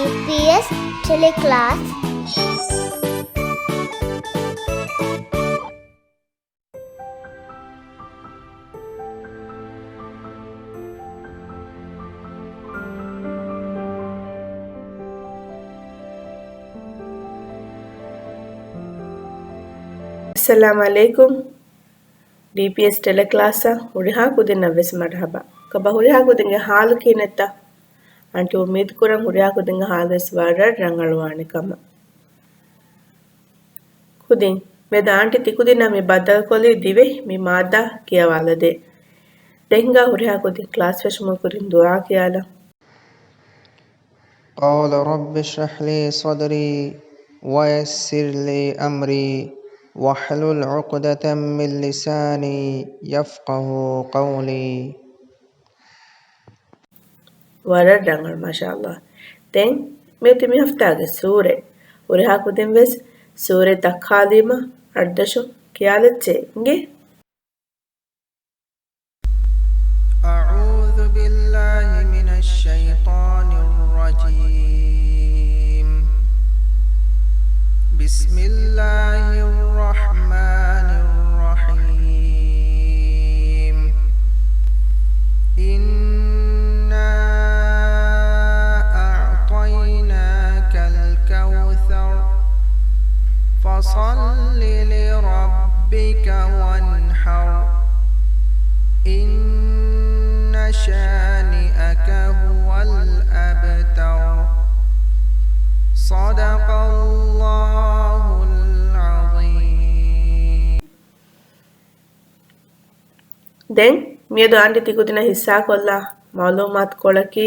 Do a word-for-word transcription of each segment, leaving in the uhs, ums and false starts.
ޑީޕީއެސް ޓެލެ ކްލާސް. އައްސަލާމު ޢަލައިކުމް. ޑީޕީއެސް ޓެލެ ކްލާސްއަށް ހުރިހާ ކުދިންނަށް ވެސް މަރުޙަބާ. ކަބަ ހުރިހާ ކުދިންގެ ޙާލު ކިހިނެއްތަ؟ އަންޓި އުއްމީދު ކުރަން ހުރިހާ ކުދިންގެ ޙާލު ވެސް ވަރަށް ރަނގަޅުވާނެ ކަމަށް. ކުދިން، މިއަދު އާންޓި ތިކުދިންނަށް މި ބައްދަލުކޮށްލީ ދިވެހި މި މާއްދާ ކިޔަވާލަދޭ. ދެން ހިނގާ ހުރިހާ ކުދިން ކްލާސް ފެށުމުގެ ކުރިން ދުޢާ ކިޔާލަން. قال رب اشرح لي صدري ويسر لي أمري واحلل عقدة من لساني يفقهوا قولي. ވަރަށް ރަނގަޅު، މާޝާﷲ. ދެން މިއޮތީ މި ހަފްތާގެ ސޫރަތް. ހުރިހާ ކުދިން ވެސް ސޫރަތް ދައްކާލީމަ އަޑުދަށުން ކިޔާލައްޗޭ އިނގޭ. أعوذ بالله من الشيطان الرجيم. بسم الله الرحمن الرحيم. إنا أعطيناك الكوثر. فصل لربك وانحر. إن شانئك هو الأبتر. صدق الله العظيم. ދެން މިއަދު އާންޓި ތިކުދިންނަށް ހިއްސާކޮށްލާ މަޢުލޫމާތުކޮޅަކީ،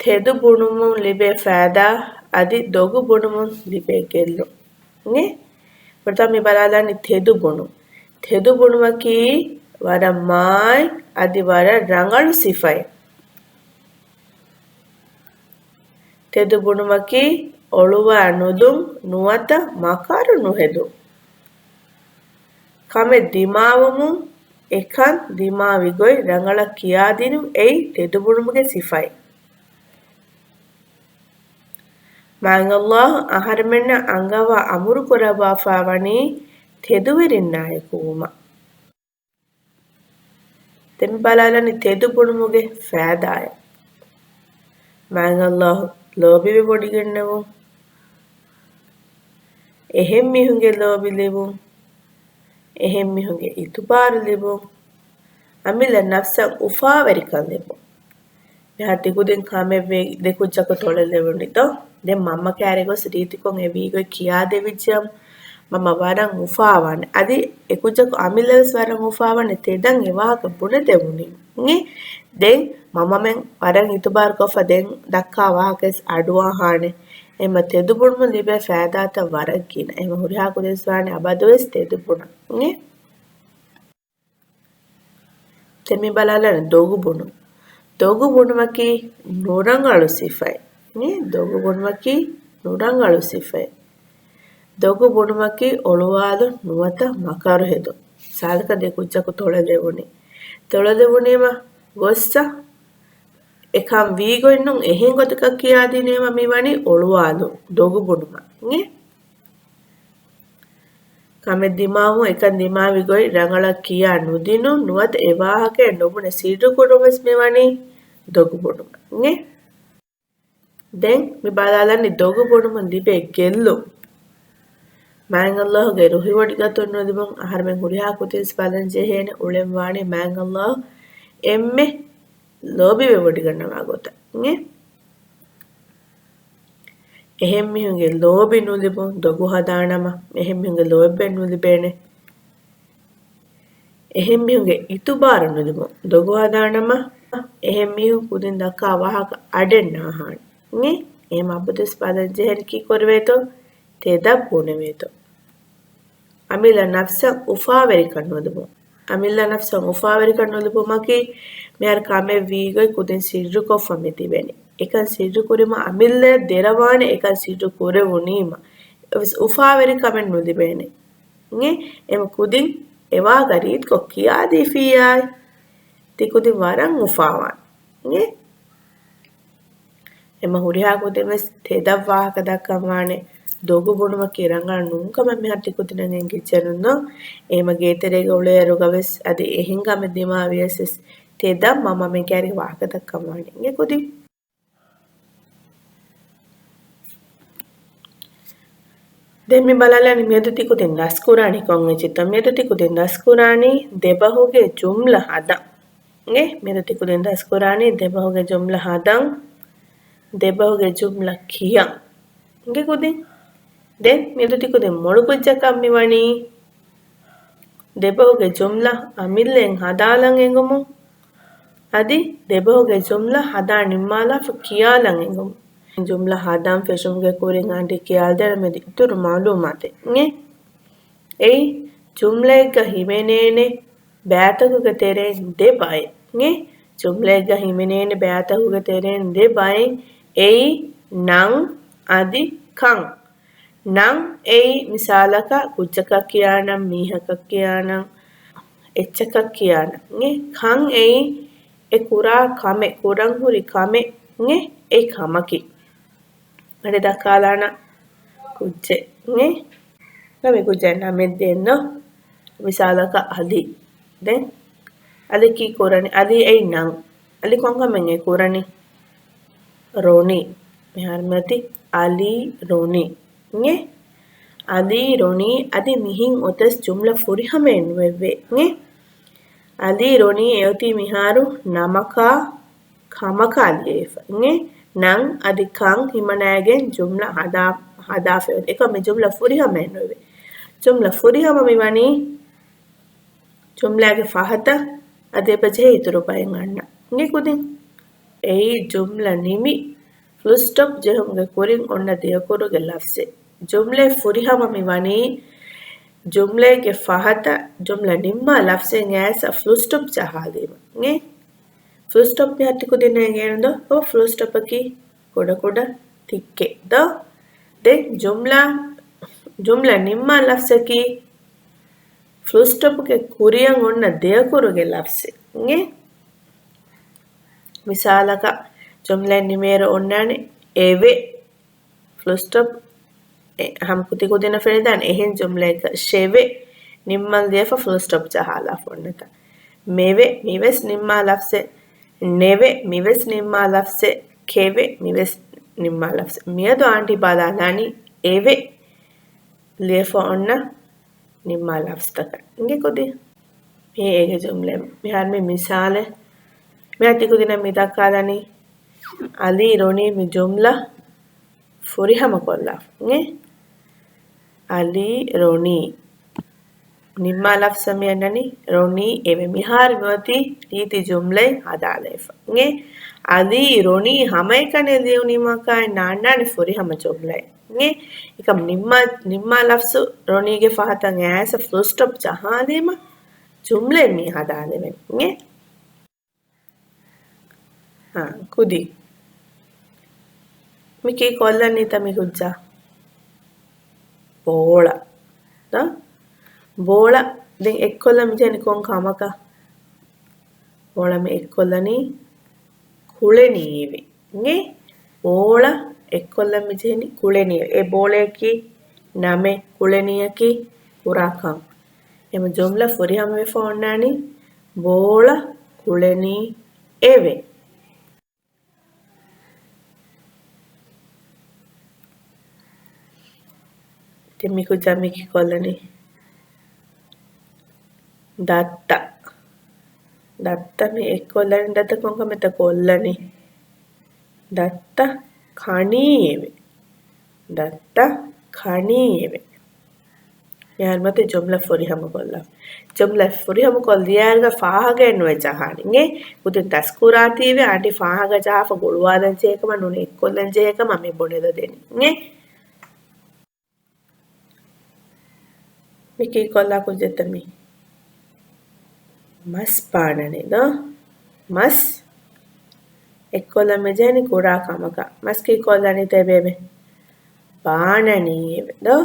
ތެދު ބުނުމުން ލިބޭ ފައިދާ އަދި ދޮގު ބުނުމުން ލިބޭ ގެއްލުން. ނޭ؟ ފުރަތަމަ މި ބަލާލަނީ ތެދު ބުނުން. ތެދު ބުނުމަކީ ވަރަށް މާތް އަދި ވަރަށް ރަނގަޅު ސިފައެއް. ތެދު ބުނުމަކީ އޮޅުވާ ނުލުން ނުވަތަ މަކަރު ނުހެދުން. ކަމެއް ދިމާވުމުން އެކަން ދިމާވި ގޮތް ރަނގަޅަށް ކިޔާދިނުން އެއީ ތެދު ބުނުމުގެ ސިފައެއް. މާތް ﷲ އަހަރެމެންނަށް އަންގަވާ އަމުރު ކުރައްވާފާ ވަނީ ތެދުވެރިންނާއެކު ވުމަށް. ދެން މި ބަލާލަނީ ތެދު ބުނުމުގެ ފައިދާއެއް. މާތް ﷲ ލޯބިވެވޮޑިގަންނަވުން. އެހެން މީހުންގެ ލޯބި ލިބުން. އެހެން މީހުންގެ އިތުބާރު ލިބުން. އަމިއްލަ ނަފްސަށް އުފާވެރިކަން ލިބުން. މިހާރު ތިކުދިން ކަމެއް ވެ ދެ ކުއްޖަކު ތޮޅެލެވުނީތޯ؟ ދެން މަންމަ ކައިރި ގޮސް ރީތިކޮށް އެ ވީގޮތް ކިޔާދެވިއްޖެއަމް މަންމަ ވަރަށް އުފާވާނެ. އަދި އެ ކުއްޖަކު އަމިއްލަވެސް ވަރަށް އުފާވާނެ ތެދަށް އެ ވާހަކަ ބުނެދެވުނީ. އިނގޭ؟ ދެން މަންމަމެން ވަރަށް އިތުބާރުކޮށްފަ ދެން ދައްކާ ވާހަކަވެސް އަޑުއަހާނެ. އެހެންމަ ތެދު ބުނުމުން ލިބޭ ފައިދާތައް ވަރަށް ގިނަ. އެހެންމަ ހުރިހާ ކުދިންވެސް ވާނެ އަބަދުވެސް ތެދު ބުނަން. އިނގޭ؟ ދެން މި ބަލާލަން ދޮގު ބުނުން. ދޮގު ބުނުމަކީ ނުރަނގަޅު ސިފައެއް. މި ދޮގު ބުނުމަކީ ނުރަނގަޅު ސިފައެއް. ދޮގު ބުނުމަކީ އޮޅުވާލުން ނުވަތަ މަކަރު ހެދުން. ސާދަކަން ދެ ކުއްޖަކު ތޮޅެލެވުނީ. ތޮޅެލެވުނީމަ ގޮއްސަ އެކަން ވީގޮތްނު އެހެން ގޮތަކަށް ކިޔާދިނީމަ މި ވަނީ އޮޅުވާލުން ދޮގު ބުނުމަށް. އިނގޭ؟ ކަމެއް ދިމާވުން އެކަން ދިމާވި ގޮތް ރަނގަޅަށް ކިޔާ ނުދިނުން ނުވަތަ އެ ވާހަކައެއް ނުބުނެ ސިއްރު ކުރުން ވެސް މިވަނީ ދޮގު ބުނުމަށް. އިނގޭ؟ ދެން މި ބަލާލަނީ ދޮގު ބުނުމުން ލިބޭ ގެއްލުން. މާތް ﷲ ގެ ރުހިވޮޑިގަތުން ނުލިބުން އަހަރެމެން ހުރިހާ ކުދިންވެސް ބަލަން ޖެހޭނެ އުޅެން ވާނީ މާތް ﷲ އެންމެ ލޯބިވެވޮޑިގަންނަވާ ގޮތަށް. އިނގޭ؟ އެހެން މީހުންގެ ލޯބި ނުލިބުން ދޮގު ހަދާނަމަ، އެހެން މީހުންގެ ލޯތްބެއް ނުލިބޭނެ. އެހެން މީހުންގެ އިތުބާރު ނުލިބުން ދޮގު ހަދާނަމަ، އެހެން މީހުން ކުދިން ދައްކާ ވާހަކަ އަޑެއް ނާހާނެ. އިނގޭ؟ އެހެން އަބަދުވެސް ބަލަން ޖެހޭނެ ކީއްކުރެވޭތޯ؟ ތެދަށް ބުނެވޭތޯ. އަމިއްލަ ނަފްސަށް އުފާވެރިކަން ނުލިބުން. އަމިއްލަ ނަފްސަށް އުފާވެރިކަން ނުލިބުމަކީ، މިހާރު ކަމެއް ވީގޮތް ކުދިން ސިއްރުކޮށްފަ މި ތިބެނީ. އެކަން ސިއްރު ކުރީމަ އަމިއްލައަށް ދެރަވާނެ އެކަން ސިއްރު ކުރެވުނީމަ. އެވެސް އުފާވެރިކަމެއް ނުލިބޭނެ. އިނގޭ؟ އެމަ ކުދިން އެވާހަކަ ރީތިކޮށް ކިޔާދީފިއްޔާ، ތި ކުދިން ވަރަށް އުފާވާނެ. އިނގޭ؟ އެމަ ހުރިހާ ކުދިން ވެސް ތެދަށް ވާހަކަ ދައްކަން ވާނެ، ދޮގު ބުނުމަކީ ރަނގަޅު ނޫން ކަމަށް މިހާރު ތި ކުދިންނަށް އެނގިއްޖެ ނޫން. އެހެމަ ގޭތެރޭގަ އުޅޭއިރުގަ ވެސް އަދި އެހެން ކަމެއް ދިމާވިޔަސް ވެސް ތެދަށް މަ މަ މި ކައިރި ވާހަކަ ދައްކަން ވާނެ. އިނގޭ ކުދިން. ދެން މި ބަލާލަނީ މިއަދު ތި ކުދިން ދަސްކުރާނީ ކޮން އެއްޗެއްތޯ؟ މިއަދު ތި ކުދިން ދަސްކުރާނީ ދެބަހުގެ ޖުމްލަ ހަދަން. އިނގޭ؟ މިއަދު ތި ކުދިން ދަސްކުރާނީ ދެބަހުގެ ޖުމްލަ ހަދަން. ދެބަހުގެ ޖުމްލަ ކިޔަން. އިނގޭ ކުދިން. ދެން މިއަދު ތި ކުދިން މޮޅު ކުއްޖަކަށް މި ވަނީ ދެބަހުގެ ޖުމްލަ އަމިއްލައިން ހަދާލަން އެނގުމުން. އަދި ދެބަހުގެ ޖުމްލަ ހަދާ ނިންމާލާފަ ކިޔާލަން އެނގުމުން. ޖުމްލަ ހަދަން ފެށުމުގެ ކުރިން އަންޑި ކިޔާލަދޭނަމެ އިތުރު މައުލޫމާތެއް. އެއީ ޖުމްލައެއްގަ ހިމެނޭނެ ބައިތަކުގެ ތެރެއިން ދެ ބައެއް. އެ ޖުމްލައެއްގަ ހިމެނޭނެ ބައިތަކުގެ ތެރެއިން ދެ ބައެއް. އެއީ ނަން އަދި ކަން. ނަން އެއީ މިސާލަކަށް ކުއްޖަކަށް ކިޔާނަން، މީހަކަށް ކިޔާނަން، އެއްޗަކަށް ކިޔާނަން. އެ ކަން އެއީ އެ ކުރާ ކަމެއް، ކުރަން ހުރި ކަމެއް. އެ އެއީ ކަމަކީ. އަނެއް ދައްކާލާނަ ކުއްޖެއް. އެ މި ކުއްޖާ ނަމެއް ދޭން ދޯ. މިސާލަކަށް އަލީ. ދެން އަލީ ކީ ކުރަނީ؟ އަލީ އެއީ ނަން. އަލީ ކޮން ކަމެއް އެ ކުރަނީ؟ ރޮނީ. މިހާރު މިއޮތީ އަލީ ރޮނީ. އެ އަލީ ރޮނީ އަދި މިހިން އޮތަސް ޖުމްލަ ފުރިހަމައެއް ނުވެއްވޭ. އެ އަލީ ރޮނީ އެއޮތީ މިހާރު ނަމަކާ ކަމަކާ ލިޔެފަ. އެ ނަން އަދި ކަން ހިމަނައިގެން ޖުމްލަ ހަދާ، ހަދާފައި. އެކަމް މި ޖުމްލަ ފުރިހަމައެއް ނުވެ. ޖުމްލަ ފުރިހަމަ މި ވަނީ ޖުމްލާގެ ފަހަތަށް އަދި އެބަޖެހޭ އިތުރު ބައެއް އަންނަ. އިނގޭ ކުދިން. އެއީ ޖުމްލަ ނިމި ފުލްސްޓޮޕް ޖެހުމުގެ ކުރިން އޮންނަ ދެއަކުރުގެ ލަފްޒެއް. ޖުމްލައެއް ފުރިހަމަ މި ވަނީ ޖުމްލައެއްގެ ފަހަތަށް ޖުމްލަ ނިންމާ ލަފްޒެއް އައިސް ފުލްސްޓޮޕް ޖަހާލީމަ. އިނގޭ؟ ފުލްސްޓޮޕް މިހާރު ތި ކުދިންނަށް އެނގޭނެ ދޯ؟ އޮ، ފުލްސްޓޮޕަކީ ކުޑަކުޑަ ތިއްކެއް ދޯ؟ ދެން ޖުމްލަ، ޖުމްލަ ނިންމާ ލަފްޒަކީ ފުލްސްޓޮޕުގެ ކުރިއަށް އޮންނަ ދެއަކުރުގެ ލަފްޒެއް. އިނގޭ؟ މިސާލަކަށް ޖުމްލައެއް ނިމޭއިރު އޮންނާނެ އެވެ. ފުލްސްޓޮޕް. އެ، ހަމަ ކުދިން ކުދިންނަށް ފެނިދާނެ އެހެން ޖުމްލައެއްގަ ޝެވެ ނިންމަން ލިޔެފަ ފުލްސްޓޮޕް ޖަހާލާފަ އޮންނަތަ. މެވެ މިވެސް ނިންމާ ލަފްޒެއް. ނެވެ މިވެސް ނިންމާ ލަފްޒެއް. ކެވެ މިވެސް ނިންމާ ލަފްޒެއް. މިއަދު އާންޓީ ބަލާލާނީ އެވެ ލިޔެފަ އޮންނަ ނިންމާ ލަފްޒުތަކަށް. އިނގޭ ކުދިން. މި އޭގެ ޖުމްލަ. މިހާރު މި މިސާލެއް. މިހާރު ތި ކުދިންނަށް މި ދައްކާލަނީ އަލީ ރޮނީ މި ޖުމްލަ ފުރިހަމަ ކޮށްލާފަ. އިނގޭ؟ އަލީ ރޮނީ. ނިންމާ ލަފްޒަށް މި އަންނަނީ ރޮނީ އެވެ. މިހާރު މިއޮތީ ރީތި ޖުމްލައެއް ހަދާލައިފަ. އިނގޭ؟ އަލީ ރޮނީ ހަމައެކަނި ލިޔުނީމަކާއި ނާންނާނެ ފުރިހަމަ ޖުމްލައެއް. އިނގޭ؟ އެކަމް ނިންމާ، ނިންމާ ލަފްޒު ރޮނީގެ ފަހަތަށް އައިސް ފުލްސްޓޮޕް ޖަހާލީމަ ޖުމްލައެއް މި ހަދާލެވެން. އިނގޭ؟ އާ، ކުދިން. މި ކީ ކޮށްލަނީތަ މި ކުއްޖާ؟ ބޯޅަ. ދޯ؟ ބޯޅަ. ދެން އެއްކޮށްލަން މި ޖެހެނީ ކޮން ކަމަކަށް؟ ބޯޅަ މި އެއްކޮށްލަނީ ކުޅެނީ އެވެ. އިނގޭ؟ ބޯޅަ އެއްކޮށްލަން މި ޖެހެނީ ކުޅެނީ. އެ ބޯޅަޔަކީ ނަމެއް، ކުޅެނީއަކީ ކުރާ ކަން. އެމަ ޖުމްލަ ފުރިހަމަވެފަ އޮންނާނީ ބޯޅަ ކުޅެނީ އެވެ. ދެން މި ކުއްޖާ މި ކީ ކޮށްލަނީ؟ ދައްތަ. ދައްތަ މި އެއްކޮށްލަނީ. ދައްތަ ކޮންކަމެއްތަ ކޮށްލަނީ؟ ދައްތަ ކަނީ އެވެ. ދައްތަ ކަނީ އެވެ. މިހާރު މިއޮތީ ޖުމްލަ ފުރިހަމަ ކޮށްލާ. ޖުމްލަ ފުރިހަމަ ކޮށްލިޔާއިރުގަ ފާހަގައެއް ނުވެ ޖަހާނީ. އިނގޭ؟ ކުދިން ދަސްކުރާތީވެ އަންޓި ފާހަގަ ޖަހާފަ ގުޅުވާލަން ޖެހޭކަމަށް ނޫނީ އެއްކޮށްލަން ޖެހޭކަމަށް މި ބުނެލަދެނީ. އިނގޭ؟ މި ކީކޮށްލާ ކުއްޖެއްތަ މީ؟ މަސް ބާނަނީ ދޯ؟ މަސް އެއްކޮށްލަން މިޖެހެނީ ކުރާ ކަމަކަށް. މަސް ކީކޮށްލަނީތަ އެބޭބެ؟ ބާނަނީ އެވެ ދޯ؟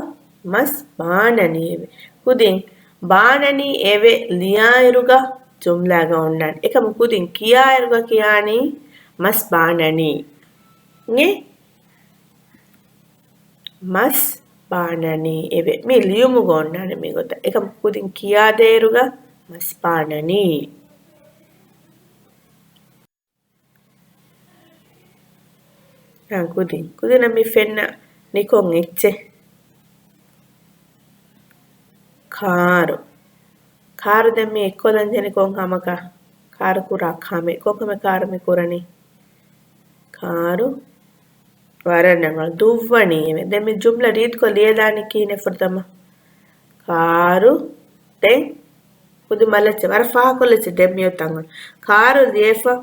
މަސް ބާނަނީ އެވެ. ކުދިން ބާނަނީ އެވެ ލިޔާއިރުގަ ޖުމްލާގަ އޮންނާނެ. އެކަމު ކުދިން ކިޔާއިރުގަ ކިޔާނީ މަސް ބާނަނީ. އިނގޭ؟ މަސް ބާނަނީ އެވެ. މި ލިޔުމުގަ އޮންނާނެ މިގޮތަށް. އެކަމަކު ކުދިން ކިޔާދޭއިރުގަ މަސް ބާނަނީ. ކުދިން. ކުދިންނަށް މި ފެންނަ ނިކޮން އެއްޗެއް؟ ކާރު. ކާރު ދެން މި އެއްކޮށްލަން ޖެހެނީ ކޮން ކަމަކަށް؟ ކާރު ކުރާ ކަމެއް. ކޮން ކަމެއް ކާރު މި ކުރަނީ؟ ކާރު ވަރަށް ރަނގަޅު. ދުއްވަނީ އެވެ. ދެން މި ޖުމްލަ ރީތިކޮށް ލިޔެލާނީ ކިހިނެއް ފުރަތަމަ؟ ކާރު، ދެން ކުދިން މަލައްޗަށް ވަރަށް ފާހަގަކޮށްލައްޗެ ދެން މިއޮތް ތަން. ކާރު ލިޔެފަ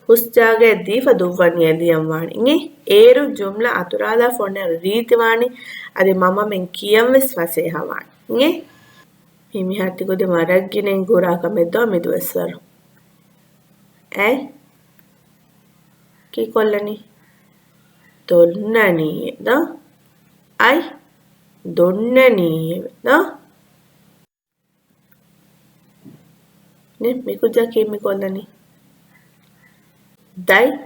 ހުސް ޖާގައެއް ދީފަ ދުއްވަނީއޭ ލިޔަން ވާނީ. އިނގޭ؟ އޭރު ޖުމްލަ އަތުރާލާފަ އޮންނަ ރީތިވާނީ އަދި މަމަމެން ކިޔަން ވެސް ފަސޭހަވާނީ. އިނގޭ؟ މި މިހާރު ތި ކުދިން ވަރަށް ގިނައިން ކުރާ ކަމެއް ދޯ މި ދުވަސްވަރު. އޭ؟ ކީކޮށްލަނީ؟ ދޮންނަނީ ދޯ؟ އައި؟ ދޮންނަނީ ދޯ؟ ނެ، މިކުއްޖާ ކީއް މިކޮށްލަނީ؟ ދަތް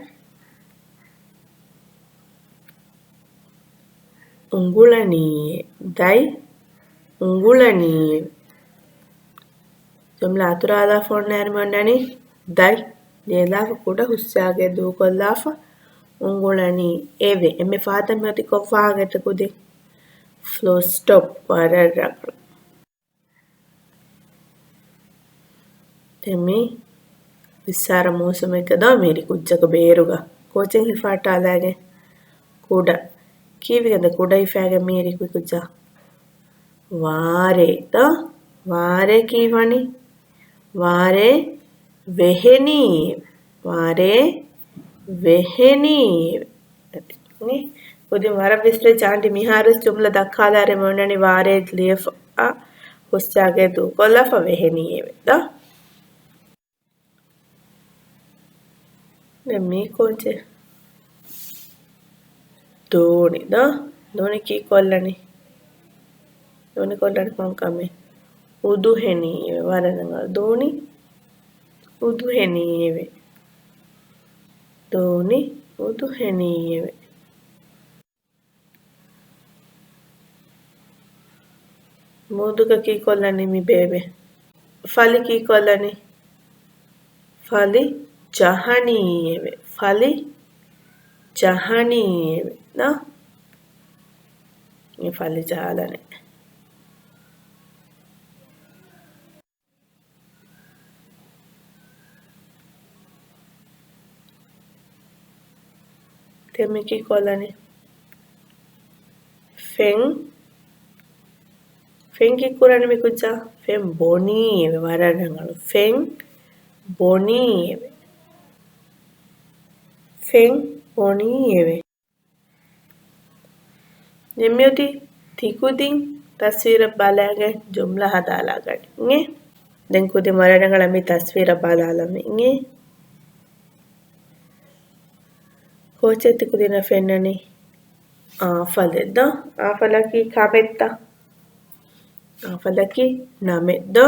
އުނގުޅަނީއޭ. ދަތް އުނގުޅަނީއޭ. ޖުމްލަ އަތުރާލާފަ އޮންނައިރު މި އޮންނަނީ ދަތް ލިޔެލާފަ ކުޑަ ހުސް ޖާގައެއް ދޫކޮށްލާފަ އުނގުޅަނީ އެވެ. އެންމެ ފަހަތަށް މިއޮތީ ކޮން ފާހަގައެއްތަ ކުދިން؟ ފުލް ސްޓޮޕް. ވަރަށް ރަނގަޅު. ދެން މި އިސާރަ މޫސުމެއްގަ ދޯ މިހިރީ ކުއްޖަކު ބޭރުގަ ކޯޗެއް ހިފާއްޓާލައިގެން ކުޑަ. ކީއްވެގެން ދެން ކުޑަ ހިފާގެން މިހިރީ ކުދި ކުއްޖާ؟ ވާރޭ ދޯ؟ ވާރޭ ކީއްވަނީ؟ ވާރޭ ވެހެނީ. ވާރޭ ވެހެނީ. ކުދިން ވަރަށް ވިސްނިއްޖެ އާންޓީ މިހާރުވެސް ޖުމްލަ ދައްކާލާއިރު މި އޮންނަނީ ވާރޭ ލިޔެފަ ހުސް ޖާގައެއް ދޫކޮށްލާފަ ވެހެނީއެވެ. ދޯ؟ ދެން މީ ކޯޗެއް؟ ދޯނި ދޯ؟ ދޯނި ކީކޮށްލަނީ؟ ދޯނި ކޮށްލަނީ ކޮން ކަމެއް؟ އުދުހެނީއެވެ. ވަރަށް ރަނގަޅު. ދޯނި އުދުހެނީއެވެ. ދޯނި އުދުހެނީއެވެ. މޫދުގަ ކީކޮށްލަނީ މި ބޭބެ؟ ފަލި ކީކޮށްލަނީ؟ ފަލި ޖަހަނީއެވެ. ފަލި ޖަހަނީއެވެ. ނަ؟ މި ފަލި ޖަހާލަނީ. ދެން މި ކީކޮށްލަނީ؟ ފެން، ފެން ކީކުރަނީ މި ކުއްޖާ؟ ފެން ބޮނީއެވެ. ވަރަށް ރަނގަޅު. ފެން ބޮނީއެވެ. ފެން ބޮނީއެވެ. ދެން މިއޮތީ ތިކުދިން ތަސްވީރަށް ބަލައިގެން ޖުމްލަ ހަދާލާގަން. އިނގޭ؟ ދެން ކުދިން ވަރަށް ރަނގަޅަށް މި ތަސްވީރަށް ބަލާލަމެ. އިނގޭ؟ ކޯޗެއް ތިކުދިންނަށް ފެންނަނީ؟ އާފަލެއް ދޯ؟ އާފަލަކީ ކަމެއްތަ؟ އާފަލަކީ ނަމެއް ދޯ؟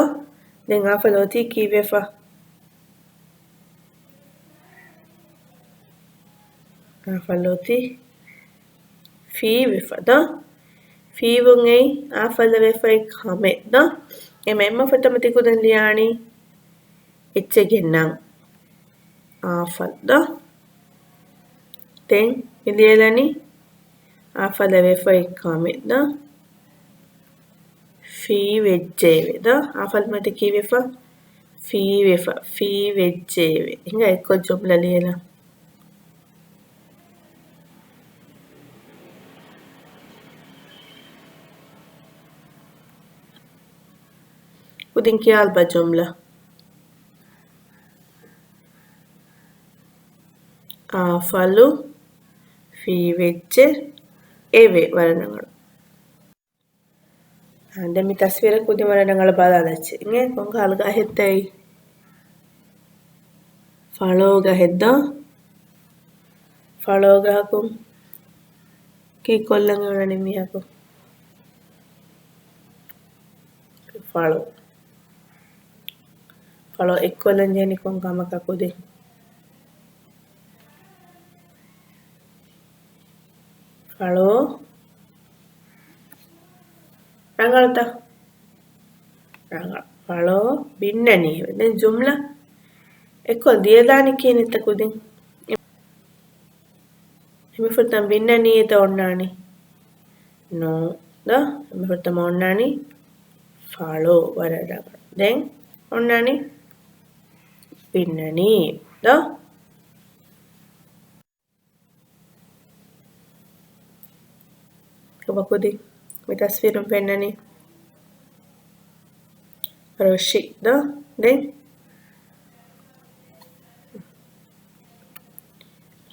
ދެން އާފަލު އޮތީ ކީއްވެފަ؟ އާފަލު އޮތީ ފީވެފަ ދޯ؟ ފީވުން އެއީ އާފަލަށް ވެފައި ކަމެއް ދޯ؟ އެމަ އެމަ ފުރަތަމަ ތިކުދިން ލިޔާނީ އެއްޗެއްގެ ނަން. އާފަލް ދޯ؟ ދެން މި ލިޔެލަނީ އާފަލަށް ވެފައި ކަމެއް ދޯ؟ ފީވެއްޖެއެވެ ދޯ؟ އާފަލް މަތި ކީވެފަ؟ ފީވެފަ، ފީވެއްޖެއެވެ. ހިނގާ އެއްކޮށް ޖުމްލަ ލިޔެލަން. ކުދިން ކިޔާލަބަ ޖުމްލަ. އާފަލު ފީވެއްޖެ އެވެ. ވަރަށް ރަނގަޅު. އާ، ދެން މި ތަސްވީރަށް ކުދިން ވަރަށް ރަނގަޅަށް ބަލާލައްޗޭ. އިނގޭ، ކޮންކަހަލަ ގަހެއްތަ އެއީ؟ ފަޅޯ ގަހެއް ދޯ؟ ފަޅޯ ގަހަކުން ކީއްކޮށްލަން އެ އުޅެނީ މީހަކު؟ ފަޅޯ. ފަޅޯ އެއްކޮށްލަން ޖެހެނީ ކޮން ކަމަކަށް ކުދިން؟ ފަޅޯ. ރަނގަޅުތަ؟ ރަނގަޅު. ފަޅޯ ބިންނަނީ. ދެން ޖުމްލަ އެއްކޮށް ލިޔެލާނީ ކިހިނެއްތަ ކުދިން؟ އެންމެ ފުރަތަމަ ބިންނަނީ އެތަ އޮންނާނީ؟ ނޫން. ދޯ؟ އެންމެ ފުރަތަމަ އޮންނާނީ ފަޅޯ. ވަރަށް ރަނގަޅު. ދެން އޮންނާނީ ބިންނަނީ. ދޯ؟ ކޮބާ ކުދިން މި ތަސްވީރުން ފެންނަނީ؟ ރޮށި. ދޯ؟ ދެން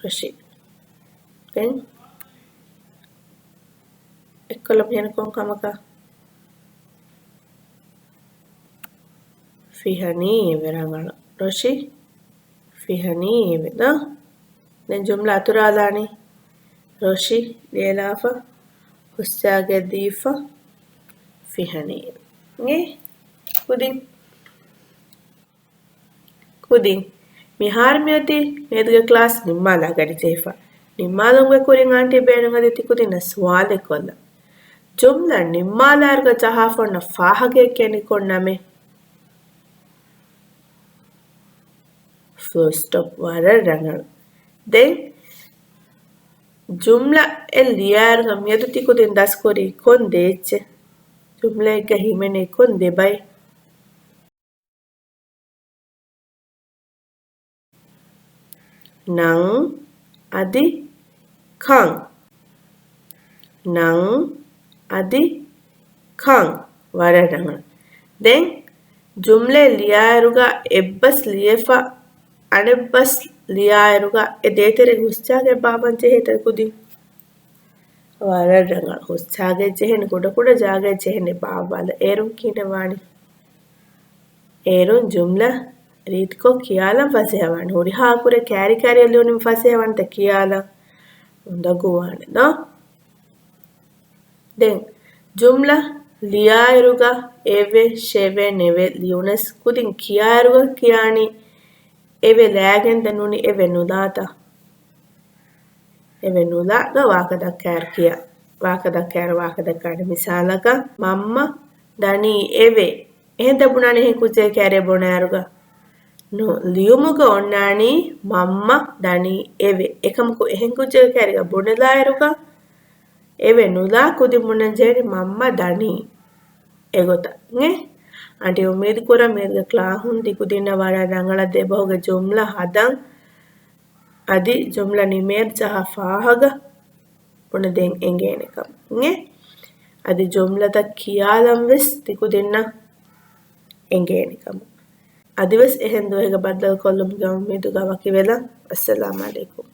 ރޮށި. ދެން އެއްކޮށްލަމު ހިނި ކޮން ކަމަކަށް؟ ފިހަނީ އެވެ. ރަނގަޅު. ރޮށި ފިހަނީ އެވެ. ދޯ؟ ދެން ޖުމްލަ އަތުރާލާނީ. ރޮށި ލިޔެލާފަ، ހުސް ޖާގައެއް ދީފަ، ފިހަނީ އެވެ. ކުދިން. ކުދިން. މިހާރު މިއޮތީ މިއަދުގެ ކްލާސް ނިންމާލާ ގަޑިޖެހިފަ. ނިންމާލުމުގެ ކުރިން އާންޓީ ބޭނުން އަދި ތިކުދިންނަށް ސުވާލެއް ކޮށްލަން. ޖުމްލަ ނިންމާލާއިރުގަ ޖަހާފަ އޮންނަ ފާހަގައެއް ކެނޑި ކޮން ނަމެއް؟ ފުލް ސްޓޮޕް. ވަރަށް ރަނގަޅު. ދެން ޖުމްލަ އެއް ލިޔާއިރުގަ މިއަދު ތިކުދިން ދަސްކުރީ ކޮން ދޭއްޗެއް؟ ޖުމްލައެއްގަ ހިމެނޭ ކޮން ދެބައެއް؟ ނަން އަދި ކަން. ނަން އަދި ކަން. ވަރަށް ރަނގަޅު. ދެން ޖުމްލައެއް ލިޔާއިރުގަ އެއްބަސް ލިޔެފަ، އަނެއްބަސް ލިޔާއިރުގަ އެ ދޭތެރޭގެ ހުސް ޖާގައެއް ބާއްވަން ޖެހޭތަ ކުދިން؟ ވަރަށް ރަނގަޅު. ހުސް ޖާގައެއް ޖެހޭނެ، ކުޑަކުޑަ ޖާގައެއް ޖެހޭނެ ބާއްވާލަ. އޭރުން ކިހިނެއް ވާނީ؟ އޭރުން ޖުމްލަ ރީތިކޮށް ކިޔާލަން ފަސޭހަވާނެ. ހުރިހާ އަކުރެއް ކައިރި ކައިރިއަށް ލިޔުނީމަ ފަސޭހަވާނެތަ ކިޔާލަން؟ އުނދަގޫވާނެ ދޯ؟ ދެން ޖުމްލަ ލިޔާއިރުގަ އެވެ، ޝެވެ، ނެވެ ލިޔުނަސް ކުދިން ކިޔާއިރުގަ ކިޔާނީ އެވެ ލާގެންދަ ނޫނީ އެވެ ނުލާތަ؟ އެވެ ނުލާ ދޯ؟ ވާހަކަ ދައްކާއިރު ކިޔާ. ވާހަކަ ދައްކާއިރު ވާހަކަ ދައްކާނެ. މިސާލަކަށް، މަންމަ ދަނީ އެވެ. އެހެންތަ ބުނާނެ އެހެން ކުއްޖެއް ކައިރިއަށް ބުނާއިރުގަ؟ ނޫން. ލިޔުމުގަ އޮންނާނީ މަންމަ ދަނީ އެވެ. އެކަމަކު އެހެން ކުއްޖެއް ކައިރިއަށް ބުނެލާއިރުގަ އެވެ ނުލާ ކުދިން ބުނަން ޖެހޭނީ މަންމަ ދަނީ. އެގޮތަށް އިނގޭ؟ އަދި އުއްމީދު ކުރަން މިއަދުގެ ކްލާހުން ތިކުދިންނަށް ވަރަށް ރަނގަޅަށް ދެބަހުގެ ޖުމްލަ ހަދަން. އަދި ޖުމްލަ ނިމޭއިރު ޖަހާ ފާހަގަ ބުނެދޭން އެނގޭނެ ކަމަށް އިނގޭ. އަދި ޖުމްލަތައް ކިޔާލަން ވެސް ތިކުދިންނަށް އެނގޭނެ ކަމަށް. އަދިވެސް އެހެން ދުވަހެއްގަ ބައްދަލުކޮށްލުމުގެ އުއްމީދުގަ ވަކިވެލަން. އައްސަލާމް ޢަލައިކުމް.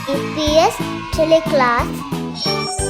އީޕީއެސް ޓެލެކްލާސް.